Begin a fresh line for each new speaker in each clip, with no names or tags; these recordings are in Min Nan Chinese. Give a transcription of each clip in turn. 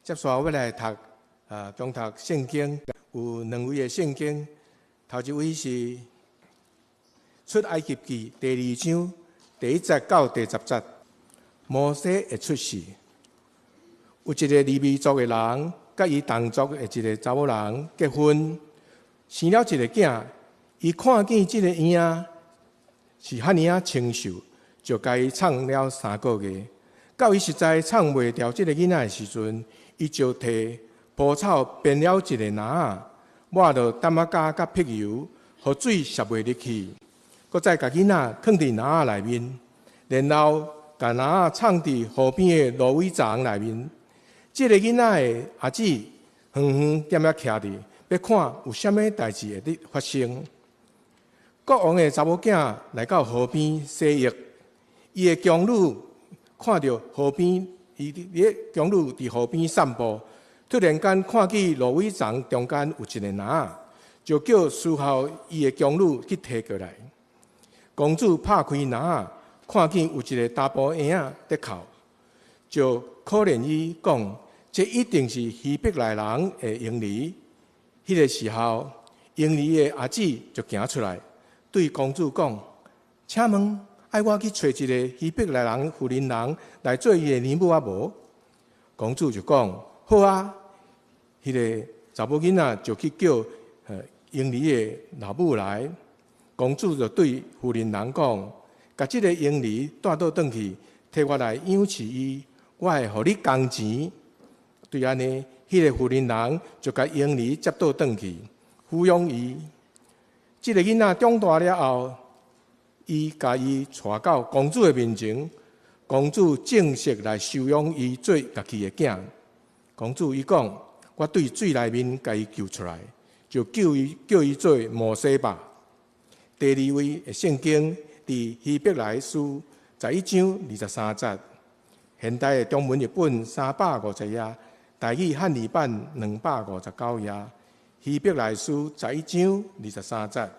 接紲欲來讀啊，中讀聖經有兩位的聖經，頭一位是出埃及記第二章第一節到第十節，摩西的出世。有一個利未族的人，佮伊同族的一個查某人結婚，生了一個囝。伊看見這個嬰仔是遐爾仔清秀，就共伊藏了3個月。到伊實在藏袂牢這個囡仔的時陣，伊就提蒲草編了一個籃仔，抹著淡仔膠佮柏油，予水澀袂入去。閣再共囡仔囥佇籃仔內面，然後共籃仔藏佇河邊的蘆葦叢內面。這個囡仔的阿姊遠遠踮遐徛佇，欲看有啥物代誌會佇發生。國王的查某囝來到河邊洗浴，伊的宮女看著河邊，伊佇咧宮女佇河邊散步，突然間看見蘆葦叢中間有一個籃仔，就叫伺候伊的宮女去提過來。公主拍開籃仔，看見有一個查埔嬰仔佇哭，就可憐伊講：這一定是希伯來人的嬰兒。彼個時候，嬰兒的阿姊就行出來，對公主講：請問，愛我去揣一個希伯來人婦人人來做伊的奶母啊無？公主就講：好啊。彼個查某囡仔就去叫嬰兒的老母來。公主就對婦人人講：共這個嬰兒帶倒轉去，提我來養飼伊，我會予你工錢。對按呢，彼個婦人人就共嬰兒接倒轉去，撫養伊。這個囡仔長大了後，伊共伊帶到公主的面前，公主正式來收養伊做家己的囝。公主伊講：我對水內面共伊救出來，就叫伊叫伊做摩西吧。第二位的聖經佇希伯來書11章23節，現代的中文譯本350頁，台語漢語版259頁。希伯來書十一章二十三節，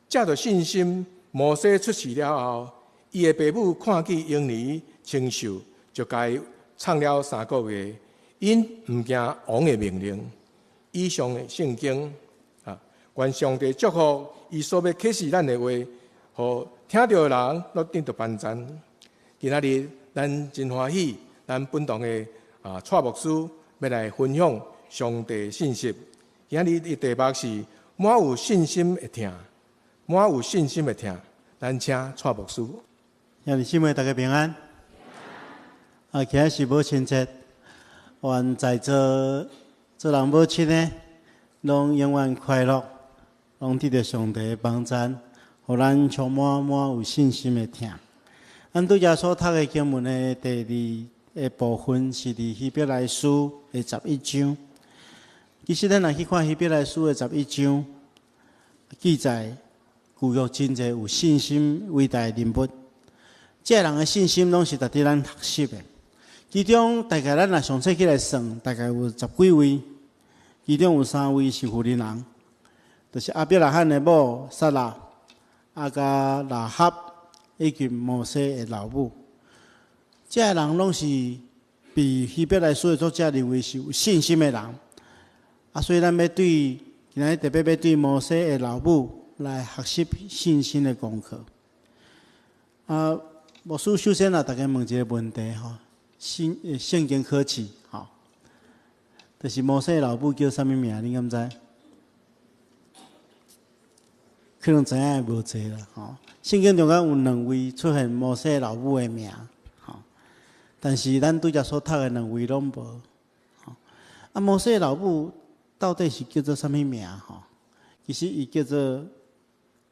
藉著信心，摩西出世了後，伊的爸母看見嬰兒清秀，就共伊藏了三個月，𪜶毋驚王的命令。以上的聖經啊，願上帝祝福伊所欲啟示咱的話，予聽著的人攏得著幫贊。今仔日咱真歡喜，咱本堂的啊蔡牧師欲來分享上帝信息。今仔日的題目是滿有信心的疼，滿有信心的疼。咱請蔡牧師。
兄弟姊妹，大家平安。啊，今仔是母親節，願在座做人母親的，攏永遠快樂，攏得著上帝的幫贊，予咱充滿滿有信心的疼。咱拄才所讀的經文的第二的部分，是佇希伯來書的十一章。其實咱若去看希伯來書的十一章，記載舊約真濟有信心偉大的人物。這个人的信心攏是值得咱學習的。其中大概咱若詳細起來算，大概有十幾位。其中有三位是婦人人，就是亞伯拉罕的某撒拉，啊佮喇合以及摩西的老母。這个人攏是被希伯來書的作者認為是有信心的人。啊，所以咱欲對今仔日特別欲對摩西的老母來學習信心的功課。啊，牧師首先來逐家問一個問題吼，聖聖經考試吼，就是摩西的老母叫啥物名？你敢知？可能知影的無濟啦吼。聖經中間有兩位出現摩西老母的名，吼，但是咱拄才所讀的兩位攏無。啊，摩西的老母到底是叫做啥物名？吼，其實伊叫做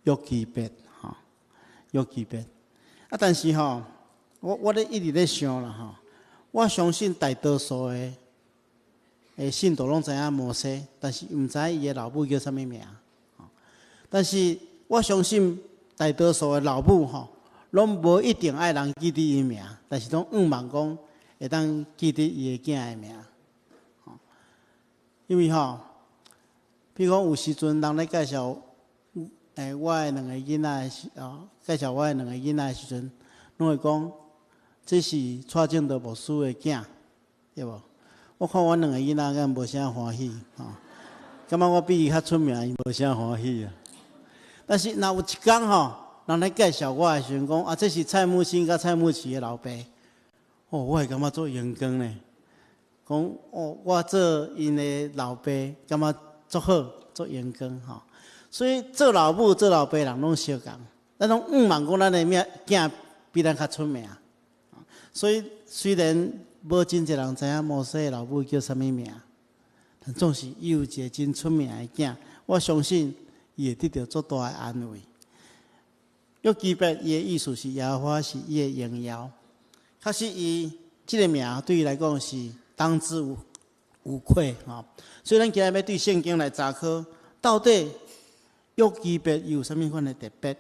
約基別，吼，約基別。啊，但是吼，我咧一直咧想啦，吼，我相信大多數的的信徒攏知影摩西，但是毋知伊的老母叫啥物名。但是我相信大多數的老母吼，攏無一定愛人記得伊名，但是攏向望講會當記得伊的囝的名。因為吼，比如講有時陣人咧介紹，我的兩個囡仔的時，哦，介紹我的兩個囡仔的時陣，攏會講，這是蔡正德牧師的囝。對無？我看阮兩个囡仔敢無啥歡喜，吼，感覺我比伊較出名，伊無啥歡喜啊。但是若有一工吼，人來介紹我的時陣，講啊，這是蔡牧師佮蔡牧師的老爸，哦，我會感覺足榮光呢。講哦，我做𪜶的老爸，感覺足好，足榮光吼。所以做老母、做老爸人攏相仝，咱攏向望講咱的命囝比咱較出名。所以雖然無真濟人知影摩西的老母叫啥物名，但總是伊有一个真出名的囝，我相信伊會得著足大的安慰。約基別伊的意思是耶和華是伊的榮耀，確實伊這个名對伊來講是當之無愧吼。所以咱今日欲對聖經來查考，到底約基別伊有啥物款的特別？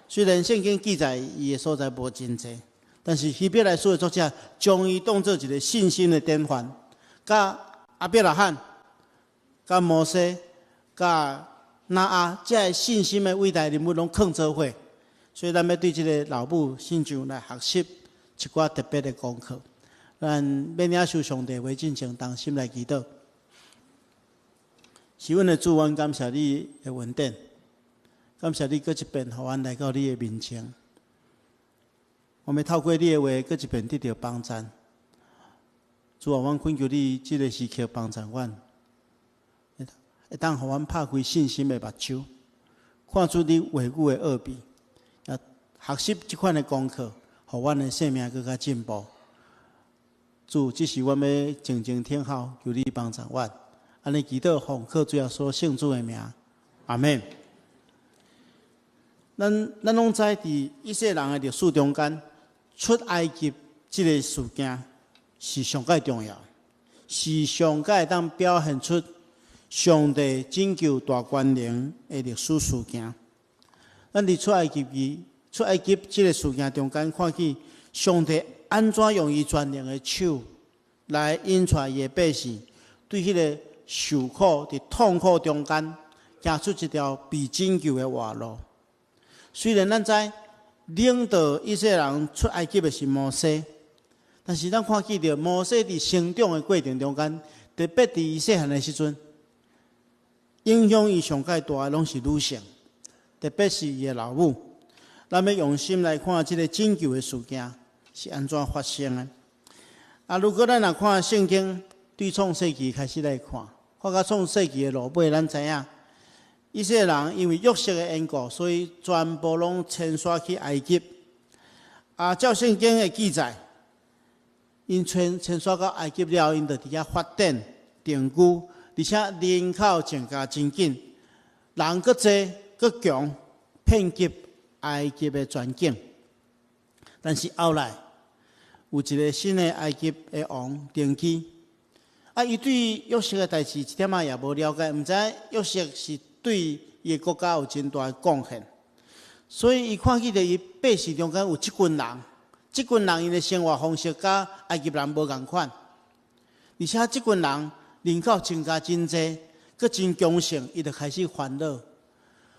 雖然聖經記載伊的所在無真濟。但是希伯來書的作者將伊當做一个信心的典範，佮亞伯拉罕、佮摩西、佮挪亞，這个信心的偉大人物攏囥做伙，所以咱欲對這个老母身上來學習一寡特別的功課。咱欲領受上帝話進前，同心來祈禱。是阮的主，阮感謝你的恩典，感謝你閣一遍予阮來到你的面前。我們透過你的話，閣一遍得著幫贊。主啊，阮懇求你，這个時刻幫贊阮，會當予阮拍開信心的目睭，看出你話語的奧秘，也學習這款的功課，予阮的生命閣較進步。主，這是阮欲靜靜聽候，求你幫贊阮。按呢祈禱，奉靠主耶穌聖主的名，阿們。咱攏知佇以色列人的歷史中間，出埃及這个事件是上蓋重要，是上蓋會當表現出上帝拯救大權能的歷史事件。咱佇出埃及記、出埃及這个事件中間，看見上帝按怎用伊全能的手來引帶伊的百姓，對彼个受苦、佇痛苦中間，行出一條被拯救的活路。雖然咱知領導以色列人出埃及的是摩西，但是咱看見著摩西佇成長的過程中間，特別佇伊細漢的時陣，影響伊上蓋大的攏是女性，特別是伊的老母。咱欲用心來看這个拯救的事件是按怎發生的。啊，如果咱若看聖經，對創世記開始來看，看到創世記的落尾，咱知影以色列人因為約瑟的緣故，所以全部攏遷徙去埃及。啊，照聖經的記載，𪜶遷徙到埃及了，𪜶就佇遐發展定居，而且人口增加真緊，人閣濟閣強，遍及埃及的全境。但是後來有一个新的埃及的王登基，啊，伊對約瑟的代誌一點仔也無了解，毋知約瑟是對伊的國家有真大的貢獻，所以伊看見著伊百姓中間有這群人，這群人𪜶的生活方式佮埃及人無仝款，而且這群人人口增加真濟，閣真強盛，伊就開始煩惱，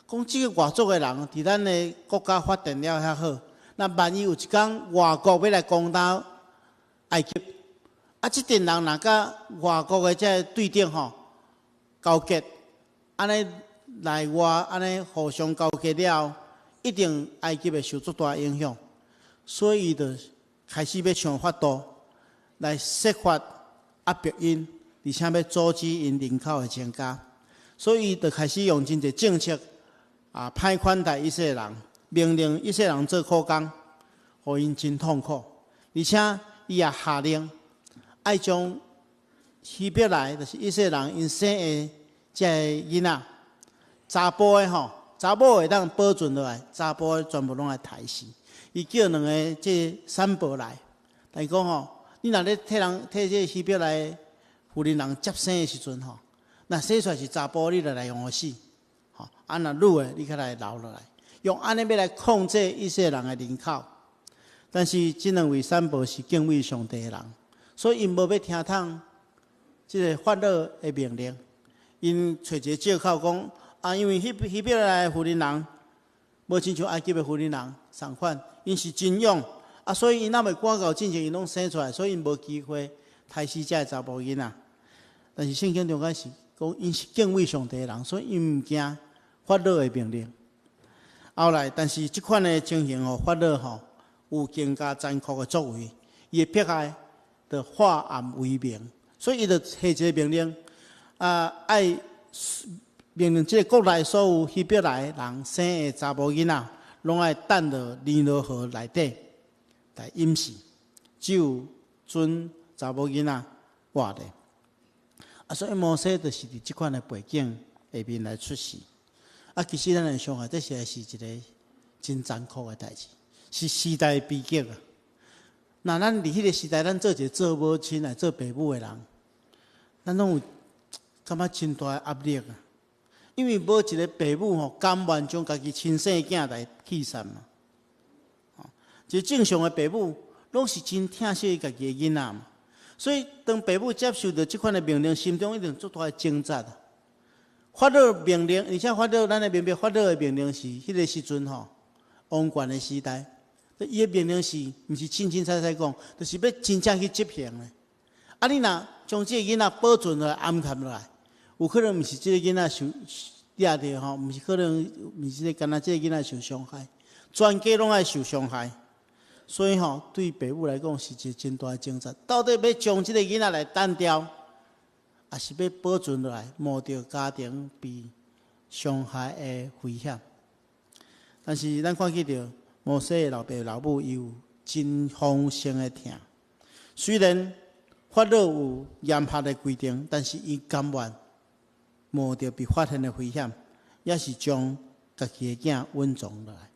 講這个外族的人佇咱的國家發展了遐好，若萬一有一工外國欲來攻打埃及，啊，這陣人若佮外國的這个對頂吼勾結，按呢內外按呢互相勾結了，一定埃及會受足大影響，所以伊就開始欲想法度來設法壓迫𪜶，而且欲阻止𪜶人口的增加，所以伊就開始用真濟政策啊，歹款待以色列人，命令以色列人做苦工，予𪜶真痛苦，而且伊也下令愛將希伯來，就是以色列人𪜶生的這个囡仔，查埔的吼，查某會當保存落來，查埔的全部攏愛刣死。伊叫兩个這散婆來，伊講吼，你若咧替人替這希伯來婦人人接生的時陣吼，若生出來是查埔，你就來予死，吼，啊若女的，你較來留落來，用按呢欲來控制以色列人的人口。但是這兩位散婆是敬畏上帝的人，所以𪜶無欲聽從這个法老的命令，𪜶揣一个借口講啊，因為希伯來的婦人人無親像埃及的婦人人仝款，𪜶是真勇啊，所以𪜶猶未趕到進前，𪜶攏生出來，所以𪜶無機會刣死這个查埔囡仔。但是聖經中間是講，𪜶是敬畏上帝的人，所以𪜶毋驚法老的命令。後來，但是這款的情形，予法老吼有更加殘酷的作為，伊的迫害就化暗為明，所以伊就下一个命令，啊，愛命令這个國內所有希伯來人生的查某囡仔，攏愛擲落尼羅河內底來淹死，只有準查某囡仔活的。啊，所以摩西就是佇這款的背景下面來出世。啊，其實咱來想看，這實在是一个真殘酷的代誌，是時代悲劇啊！若咱佇彼个時代，咱做一个做母親來做爸母的人，咱攏有感覺真大的壓力啊！因為無一个爸母吼甘願將家己親生囝來棄殺嘛。一个正常的爸母攏是真疼惜家己的囡仔嘛。所以當爸母接受著這款的命令，心中一定足大的掙扎。法老命令，而且法老，咱會明白法老的命令是彼个時陣吼，王權的時代，伊的命令是毋是凊凊彩彩講，就是欲真正去執行的。啊，你若將這个囡仔保存落來、掩藏落來，有可能毋是這个囡仔受掠著吼，毋是可能毋是這個干焦這个囡仔受傷害，全家攏愛受傷害。所以吼，對爸母來講是一個真大的掙扎。到底欲將這个囡仔來擲掉，抑是欲保存落來，冒著家庭被傷害的危險？但是咱看見著摩西的老爸老母伊有真豐盛的疼。雖然法老有嚴格的規定，但是伊甘願冒著被發現的危險，也是將家己的囝隱藏落來。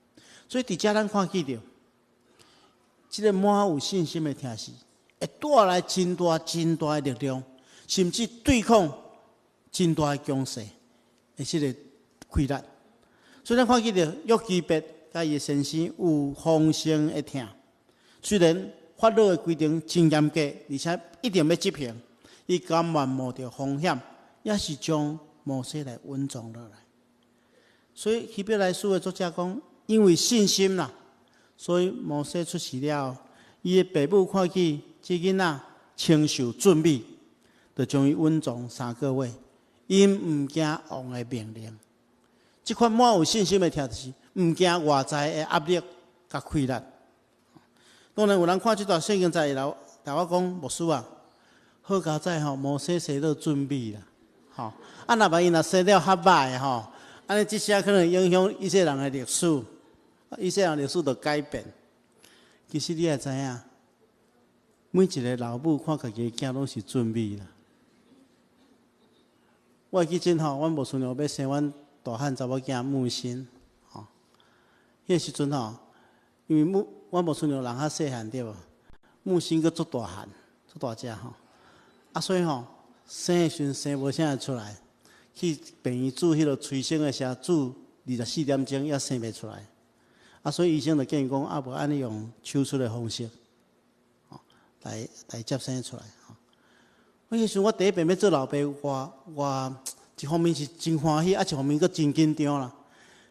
所以佇遮咱看見著，這个滿有信心的疼是，會帶來真大真大的力量，甚至對抗真大的強勢的這个氣力。所以咱看見著約基別佮伊的先生有豐盛的疼，雖然法老的規定真嚴格，而且一定欲執行，伊甘願冒著風險，也是將摩西來隱藏落來。所以希伯來書的作者講，因為信心啦，所以摩西出世了後，伊的爸母看見這囡仔清秀俊美，就將伊隱藏3個月，𪜶毋驚王的命令。這款滿有信心的疼，就是毋驚外在的壓力佮氣力。當然有人看這段聖經在來共我講，牧師啊，好佳哉吼，摩西生了俊美啦，吼，啊，若萬伊若生了較歹吼，按呢這下可能影響以色列人的歷史，以色列人歷史就改變。其實你也知影，每一个老母看家己的囝攏是俊美啦。我會記真吼，阮無孫娘欲生阮大漢查某囝木心，吼，彼个時陣吼，因為木阮無孫娘人較細漢對無？木心閣足大漢，足大隻吼，啊所以吼，生的時陣生無啥會出來，去病院注彼个催生的時注24點鐘也生袂出來，啊所以醫生就建議講，啊無按呢用手術的方式，吼，來來接生出來。吼，彼個時陣我第一遍欲做老爸，我我一方面是真歡喜，啊一方面閣真緊張啦。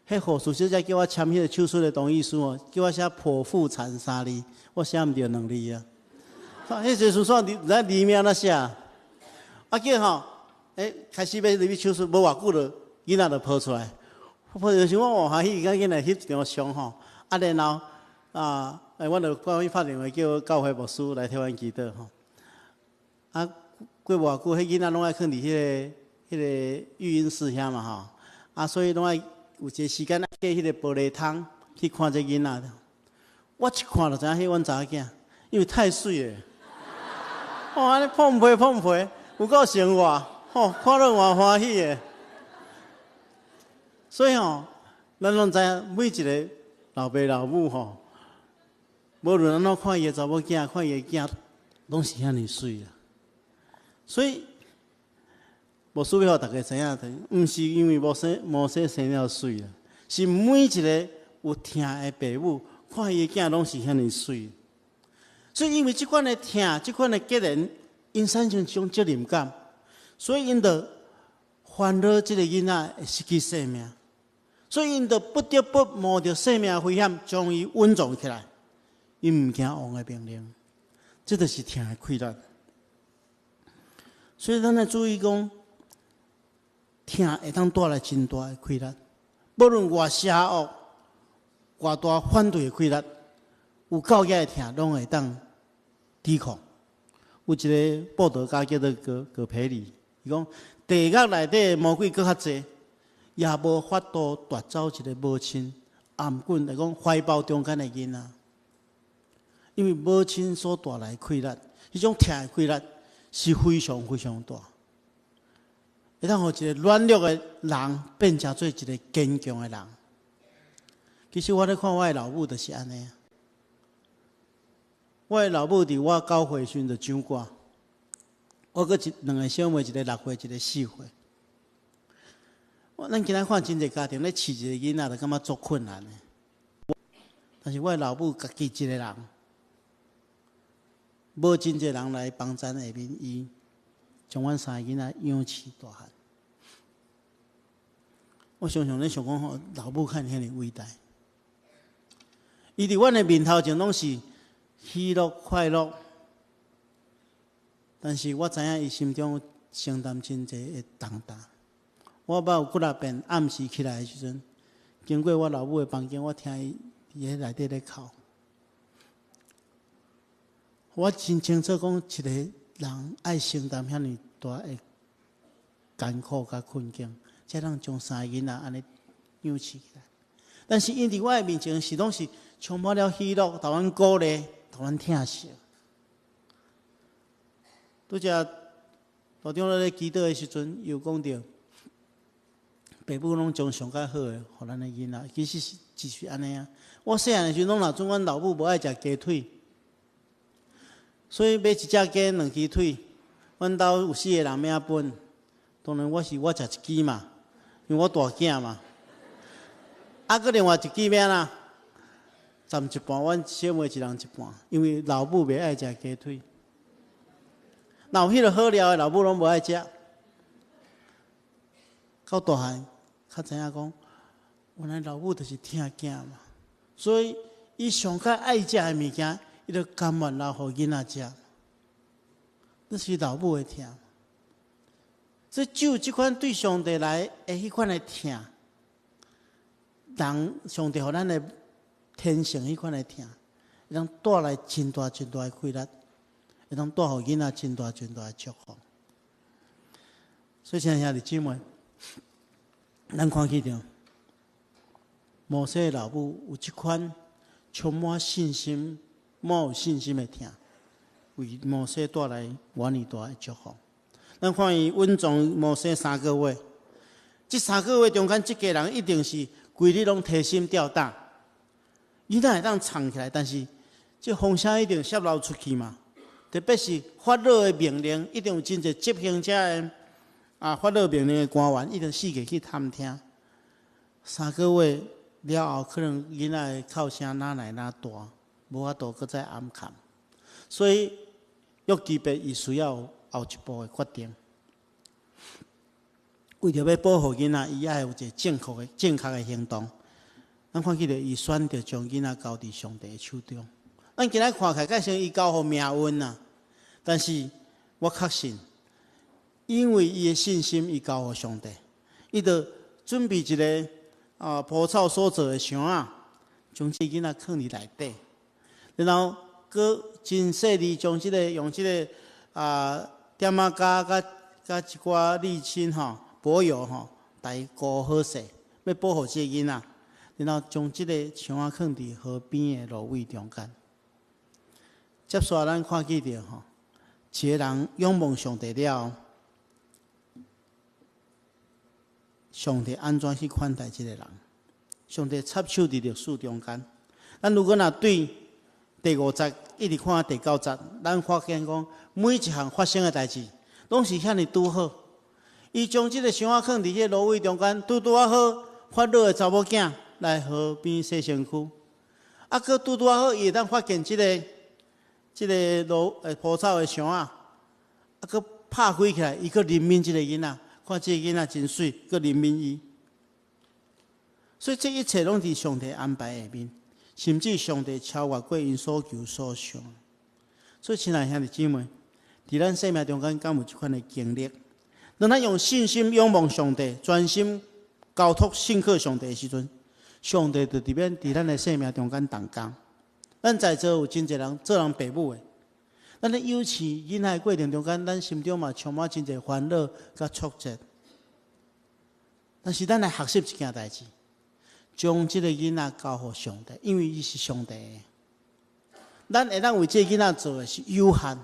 彼護士小姐叫我簽彼个手術的同意書哦，叫我寫剖腹產三字，我寫毋著兩字啊。彼時陣煞毋知字名按怎寫，啊叫吼，欸開始欲入去手術，無偌久就囡仔就抱出來，抱出來時我偌歡喜，趕緊來翕一張相吼。啊然後啊，欸，阮就趕緊拍電話叫教會牧師來替阮祈禱吼。啊，過無偌久，彼囡仔攏愛囥佇彼個育嬰室遐嘛吼，啊，所以攏愛有一个時間愛過彼個玻璃窗去看這囡仔。我一看就知影彼阮查某囝，因為太媠了。哦，按呢膨皮膨皮，有夠像我，吼，看了偌歡喜的。所以吼，咱攏知影，每一个老爸老母吼，無論按怎看伊的查某囝，看伊的囝，攏是遐爾媠啦。所以，牧師欲予大家知影，毋是因為摩西生了媠啦，是每一个有疼的爸母看伊的囝攏是遐爾媠。所以，因為這款的疼，這款的結連，𪜶產生一種責任感，所以𪜶就煩惱這个囡仔會失去性命，所以𪜶就不得不冒著性命危險將伊隱藏起來，𪜶毋驚王的命令，這就是疼的氣力。所以咱愛注意講，疼會當帶來真大的氣力，無論偌邪惡、偌大反對的氣力，有夠額的疼，攏會當抵抗。有一個布道家叫做葛葛培理，伊講地獄內底的魔鬼閣較濟，也無法度奪走一個母親頷頸來講懷抱中間的囡仔，因為母親所帶來的氣力，彼種疼的氣力是非常非常大，會當予一個軟弱的人變成做一個堅強的人。其實我咧看我的老母就是按呢。我的老母佇我9歲時就掌掛，我閣一兩个小妹，一个6歲，一个4歲。我咱今仔看真濟家庭咧飼一个囡仔，就感覺足困難的。但是我的老母家己一个人，無真濟人來幫贊下面，伊將阮三个囡仔養飼大漢。我常常咧想講吼，老母敢會遐爾偉大。伊佇阮的面頭前攏是喜樂快樂，但是我知影伊心中承擔真濟的重擔。我捌有幾若遍暗時起來的時陣，經過我老母的房間，我聽伊佇彼內底咧哭。我真清楚講，一個人愛承擔遐爾大的艱苦佮困境，才通將三个囡仔按呢養飼起來。但是𪜶佇我的面前是攏是充滿了喜樂，予阮鼓勵，予阮疼惜。拄才大長老咧祈禱的時陣，有講著，爸母攏將上較好的予咱的囡仔，其實是就是按呢啊。我細漢的時陣，攏若準阮老母無愛食雞腿，所以買一隻雞兩支腿，阮兜有四個人欲按分，當然我是我食一支嘛，因為我大囝嘛。啊，閣另外一支欲按怎？斬一半，阮小妹一人一半，因為老母袂愛食雞腿。若有彼个好料的，老母攏無愛食。到大漢，較知影講，原來老母就是疼囝嘛，所以伊上較愛食的物件，伊就甘願留予囡仔食。這是老母的疼。所以只有這款對上帝來的彼款的疼，人上帝予咱的天性彼款的疼，會當帶來真大真大的氣力，會當帶予囡仔真大真大的祝福。所以，親愛兄弟姊妹，咱看見著摩西老母有這款充滿信心、滿有信心的疼，為摩西帶來偌爾大的祝福。咱看伊穩藏摩西三個月，這三個月中間，這家人一定是規日攏提心吊膽。囡仔會當藏起來，但是這風聲一定洩露出去嘛。特別是法老的命令，一定有真濟執行者的啊，法老命令的官員一定四界去探聽。三個月了後，可能囡仔的哭聲哪來哪大，無法度閣再掩藏。所以約基別伊需要後一步的決定，為著欲保護囡仔，伊愛有一个正確的行動。咱看見著伊選擇將囡仔交佇上帝的手中。咱今仔看起來，敢像伊交予命運啊，但是我確信，因為伊的信心，伊交予上帝，伊就準備一个蒲草所做的箱仔，將這個囡仔囥佇內底，然後閣真細膩將這个用這个點仔膠佮一寡瀝青吼、柏油吼，來糊好勢，欲保護這个囡仔，然後將這个箱仔囥佇河邊的蘆葦中間。接續咱看見著吼，一个人仰望上帝了後，上帝按怎去款待這个人？上帝插手佇歷史中間。咱如果若對第五節一直看到第九節，咱發現講每一項發生的代誌，攏是遐爾拄好。伊將這个箱仔囥佇這个蘆葦中間，拄拄仔好，法老的查某囝來河邊洗身軀，啊，閣拄拄仔好，伊會當發現這个蘆蒲草的箱仔，啊，閣拍開起來，伊閣憐憫這个囡仔，看這个囡仔真媠，閣憐憫伊。所以這一切攏佇上帝安排下面，甚至上帝超越過𪜶所求所想。所以，親愛兄弟姊妹，佇咱生命中間，敢有這款的經歷？當咱用信心仰望上帝，專心交託信靠上帝的時陣，上帝就佇邊佇咱的生命中間動工。咱在座有真濟人做人爸母的，咱咧養飼囡仔的過程中間，咱心中嘛充滿真濟煩惱佮挫折。但是咱來學習一件代誌，將這个囡仔交予上帝，因為伊是上帝的。咱會當為這个囡仔做的是有限，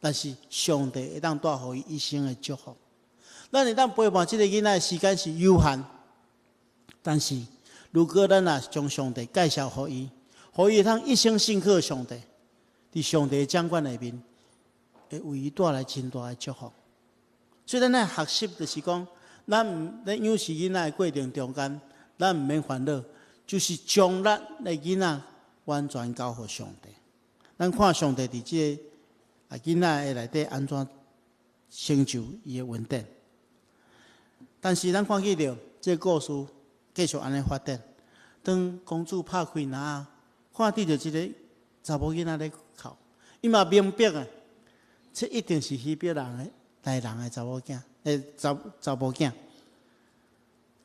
但是上帝會當帶予伊一生的祝福。咱會當陪伴這个囡仔的時間是有限，但是如果咱若將上帝介紹予伊，予伊會當一生信靠上帝，佇上帝的掌管內面，會為伊帶來真大的祝福。所以咱愛學習，就是講，咱毋咧養飼囡仔的過程中間，咱毋免煩惱，就是將咱的囡仔完全交予上帝。咱看上帝佇這个囡仔的內底按怎成就伊的恩典。但是咱看見著這个故事繼續按呢發展。當公主拍開籃仔，看佇著一个查某囡仔咧哭，伊嘛明白啊，這一定是希伯來的來人的查某囝，查查某囝。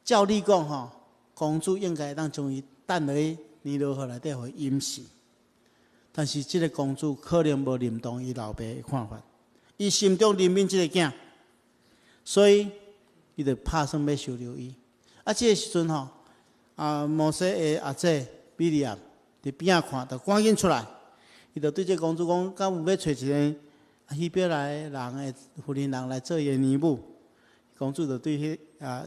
照理講吼，公主應該當將伊擲落去尼羅河內底，予伊淹死。但是這个公主可能無認同伊老爸的看法，伊心中憐憫這个囝，所以伊就拍算欲收留伊。啊，這个時陣吼，摩西的阿姐米利暗佇邊仔看，就趕緊出來，伊就對這个公主講：敢有欲揣一个希伯來人的婦人人來做伊的乳母？公主就對彼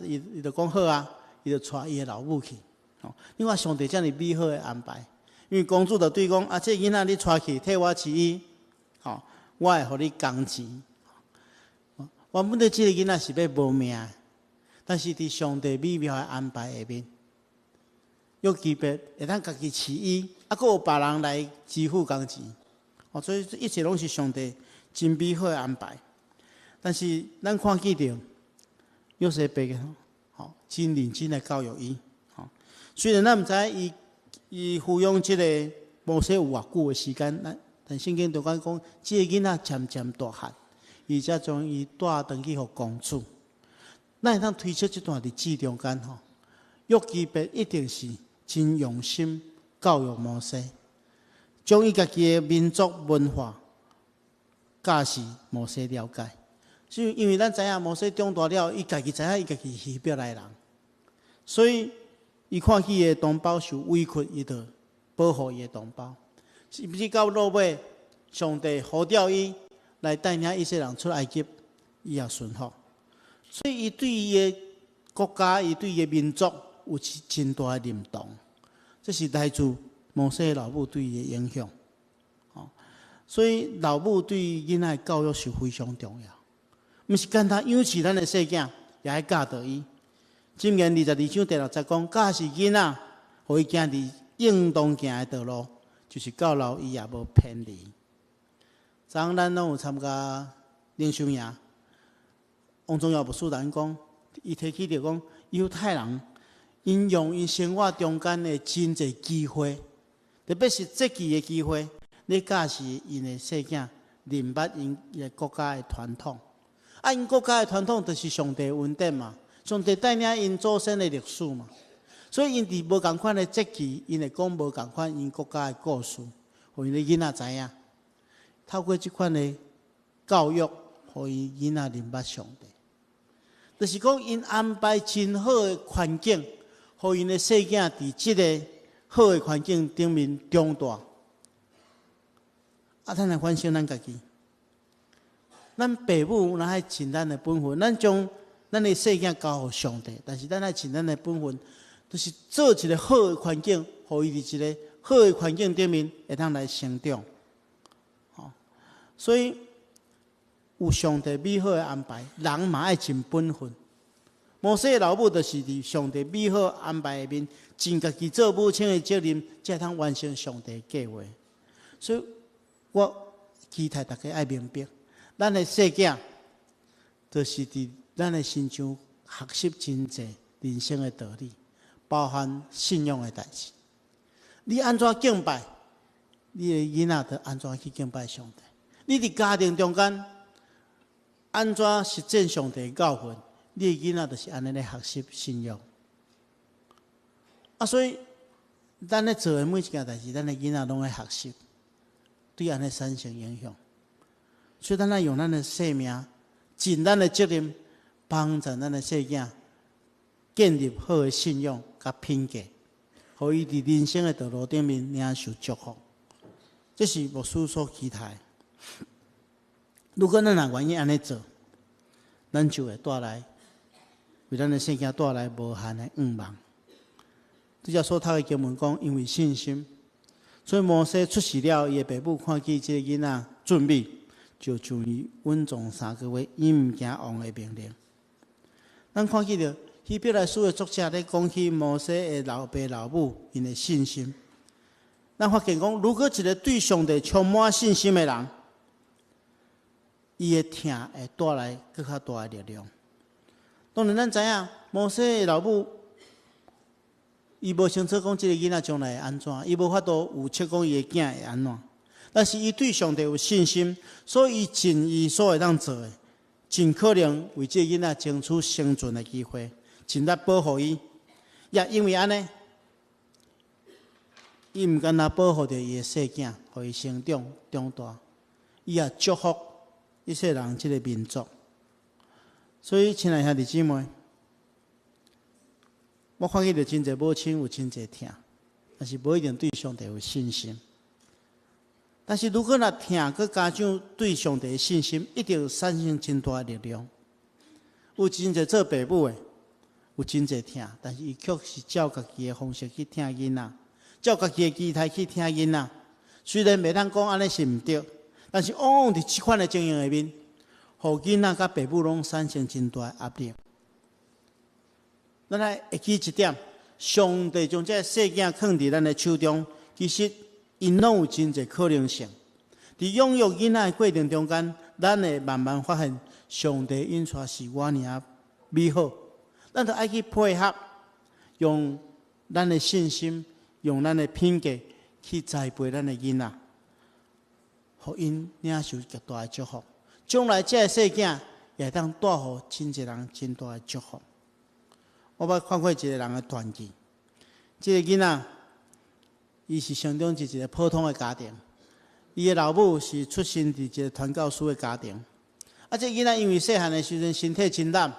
伊伊就講好啊，伊就帶伊的老母去。吼，你看上帝遮爾美好的安排，因為公主就對講：啊，這个囡仔你帶去替我飼伊，吼，我會予你工錢。原本對這个囡仔是欲無命的，但是佇上帝美妙的安排下面，約基別會當家己飼伊，閣有別人來支付工錢。哦，所以一切攏是上帝真美好的安排。但是咱看見著約瑟伯吼，真認真來教育伊。吼，雖然咱毋知伊伊撫養這个摩西有偌久的時間，咱但聖經就講講，這个囡仔漸漸大漢，伊才將伊帶轉去予公主。咱會當推測這段日子中間吼，約基別一定是真用心教育摩西，將伊家己的民族文化教示摩西了解。所以，因為咱知影摩西長大了，伊家己知影伊家己是希伯來人，所以伊看見伊的同胞受委屈，伊就保護伊的同胞。甚至到落尾，上帝呼召伊來帶領以色列人出埃及，伊也順服。所以，伊對伊的國家，伊對伊的民族有真大的認同。這是來自摩西的老母對伊的影響。所以老母對囡仔的教育是非常重要。毋是干焦養飼咱的細囝，也愛教導伊。箴言22章第6節講，教示囡仔，予伊行佇應當行的道路，就是到老伊也無偏離。昨昏咱攏有參加靈修營，王宗耀牧師咱講，伊提起著講，猶太人𪜶用𪜶生活中間的真濟機會，特別是節期的機會，咧教示𪜶的細囝認捌𪜶的國家的傳統。啊，𪜶國家的傳統就是上帝恩典嘛，上帝帶領𪜶祖先的歷史嘛，所以𪜶佇無仝款的節期，𪜶會講無仝款𪜶國家的故事，予𪜶的囡仔知影。透過這款的教育，予𪜶囡仔認捌上帝。就是講，𪜶安排真好的環境，予𪜶的細囝佇這个好的環境頂面長大。啊，咱來反省咱家己。咱爸母若愛盡咱的本分，咱將咱的細囝交予上帝，但是咱愛盡咱的本分，就是做一个好的環境，予伊佇一个好的環境頂面會當來成長。吼，所以有上帝美好的安排，人嘛愛盡本分。摩西的老母就是佇上帝美好安排下面，盡家己做母親的責任，才會當完成上帝的計劃。所以我期待大家愛明白，咱的細囝，就是佇咱的身上學習真濟人生的道理，包含信仰的代誌。你按怎敬拜，你的囡仔就按怎去敬拜上帝。你佇家庭中間按怎實踐上帝教訓，你的囡仔就是按呢咧學習信仰。啊，所以咱咧做的每一件代誌，咱的囡仔攏愛學習，對按呢產生影響。所以咱愛用咱的生命，盡咱的責任，幫助咱的細囝建立好的信仰佮品格，予伊佇人生的道路頂面領受祝福。這是牧師所期待。如果咱若願意按呢做，咱就會帶來為咱的細囝帶來無限的盼望。這節所讀的經文講，因為信心，所以摩西出世了，伊的爸母看見這个囡仔俊美，就將伊隱藏3個月，伊毋驚王的命令。咱看見著希伯來書的作者咧講起摩西的老爸老母𪜶的信心。咱發現講，如果一個對上帝充滿信心的人，伊的疼會帶來閣較大的力量。當然，咱知影摩西的老母，伊無清楚講這个囡仔將來會按怎，伊無法度預測講伊的囝會按怎。但是伊對上帝有信心，所以伊盡伊所會當做的，盡可能為這個囡仔爭取生存的機會，盡力保護伊。也因為按呢，伊毋干焦保護著伊的細囝，予伊成長長大，伊也祝福以色列人這个民族。所以，親愛兄弟姊妹，我看見著真濟母親有真濟疼，但是無一定對上帝有信心。但是如果若疼，閣加上對上帝的信心，一定產生真大的力量。有真濟做爸母的，有真濟疼，但是伊卻是照家己的方式去疼囡仔，照家己的期待去疼囡仔。雖然袂當講按呢是毋對，但是往往佇這款的情形下面，予囡仔佮爸母攏產生真大的壓力。咱來會記一點，上帝將這个細囝囥佇咱的手中，其實𪜶攏有真濟可能性。佇養育囡仔的過程中間，咱會慢慢發現，上帝引帶是偌爾仔美好。咱著愛去配合，用咱的信心，用咱的品格去栽培咱的囡仔，予𪜶領受極大的祝福。將來這个細囝也會當帶予真濟人真大的祝福。我捌看過一個人的傳記，這个囡仔，伊是成長佇一個普通的家庭，伊的老母是出身佇一個傳教士的家庭。啊，這个囡仔因為細漢的時陣身體真懶，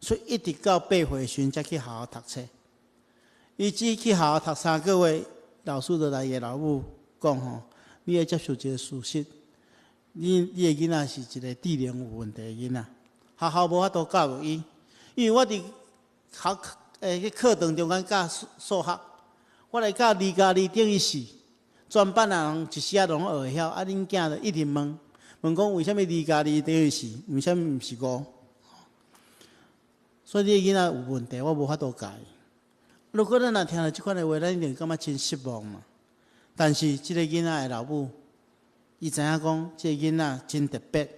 所以一直到8歲的時陣才去學校讀冊。伊只去學校讀3個月，老師就來伊的老母講吼：你愛接受一個事實，你的囡仔是一個智能有問題的囡仔，學校無法度教育伊，因為我佇學去課堂中間教數學，我來教2加2等於4，全班人一時仔攏學會曉，啊，恁囝就一直問，問講為啥物2加2等於4，為啥物毋是5？所以你的囡仔有問題，我無法度教伊。如果咱若聽著這款的話，咱一定感覺真失望嘛。但是這个囡仔的老母，伊知影講這个囡仔真特別，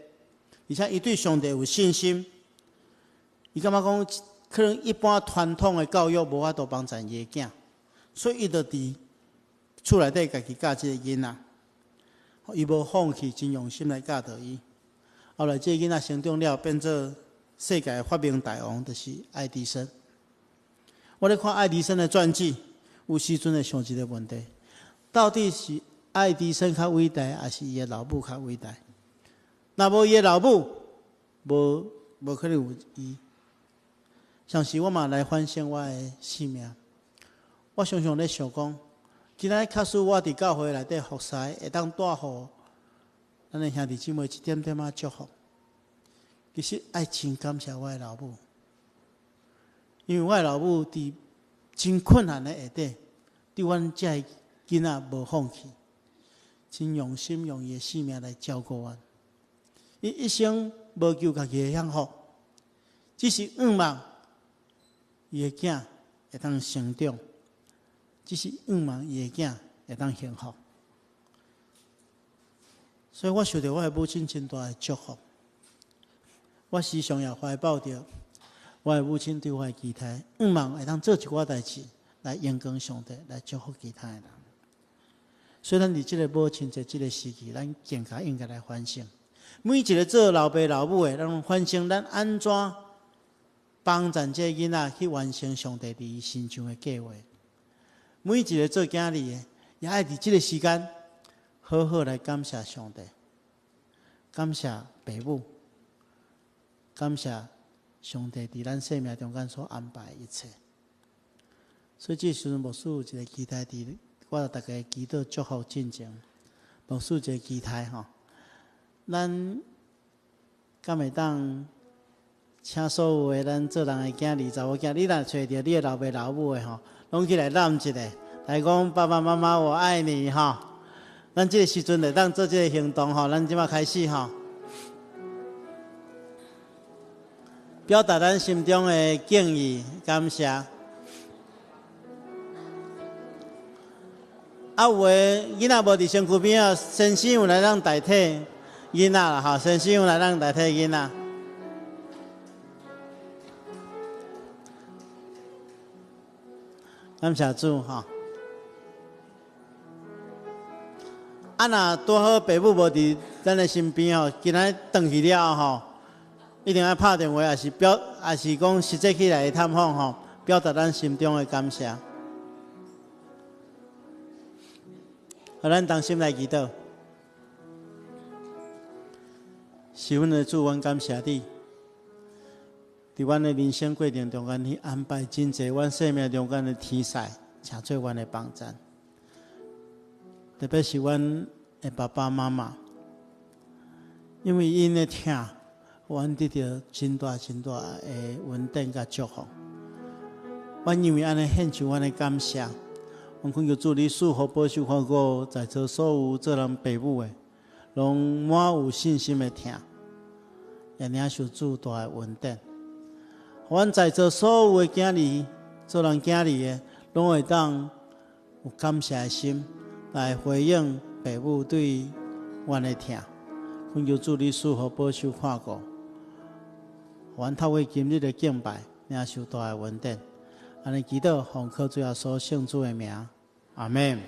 而且伊對上帝有信心。伊感覺講，可能一般傳統的教育無法度幫助伊的囝，所以伊就佇厝內底家己教這个囡仔。伊無放棄，真用心來教導伊。後來這个囡仔成長了，變做世界發明大王，就是愛迪生。我咧看愛迪生的傳記，有時陣會想一個問題：到底是愛迪生較偉大，抑是伊的老母較偉大？若無伊的老母，無可能有伊。像是我嘛來反省我的生命，我常常咧想講，今仔日假使我佇教會內底服侍，會當帶予咱的兄弟姊妹一點點仔祝福。其實愛真感謝我的老母，因為我的老母佇真困難的下底，對阮這个囡仔無放棄，真用心用伊的性命來照顧阮。伊一生無求家己的享福，只是向望伊的囝會當成長，只是向望伊的囝會當幸福。所以我受著我的母親真大的祝福。我時常也懷抱著我的母親對我的期待，向望會當做一寡代誌來榮光上帝，來祝福其他的人。所以咱佇這个母親節這个時期，咱更加應該來反省。每一个做老爸老母的，咱攏反省咱按怎幫助這个囡仔去完成上帝佇伊身上的計劃。每一个做囝兒的，也愛佇這个時間好好來感謝上帝，感謝爸母，感謝上帝佇咱生命中間所安排的一切。所以這時陣牧師有一个期待，佇我逐家祈禱祝福進前，牧師有一个期待吼，咱敢會當請所有的咱做人的囝兒、查某囝，你若揣著你的老爸老母的吼，攏起來攬一下，來講爸爸媽媽我愛你吼。咱這个時陣會當做這个行動吼，咱這馬開始吼，表達咱心中的敬意、感謝。啊，有的囡仔無佇身軀邊仔，先生有來當代替囡仔啦，吼，先生有來當代替囡仔。感謝主吼。啊，若拄好爸母無佇咱的身邊吼，今仔轉去了後吼，一定愛拍電話，抑是表，抑是講實際起來探訪吼，表達咱心中的感謝。予咱同心來祈禱，是阮的主，阮感謝你，佇阮的人生過程中間，你安排真濟阮生命中間的天使，成做阮的幫贊。特別是阮的爸爸媽媽，因為𪜶的疼，阮得著真大真大的恩典佮祝福。阮因為按呢獻上阮的感謝。阮懇求主，你賜福保守看顧在座所有做人爸母的，攏滿有信心的疼，也領受主大的恩典。予阮在座所有的囝兒，做人囝兒的，攏會當有感謝的心來回應爸母對阮的疼。懇求主，你賜福保守看顧，予阮透過今日的敬拜，領受大的恩典。按呢祈禱，奉靠主耶穌聖主的名，阿們。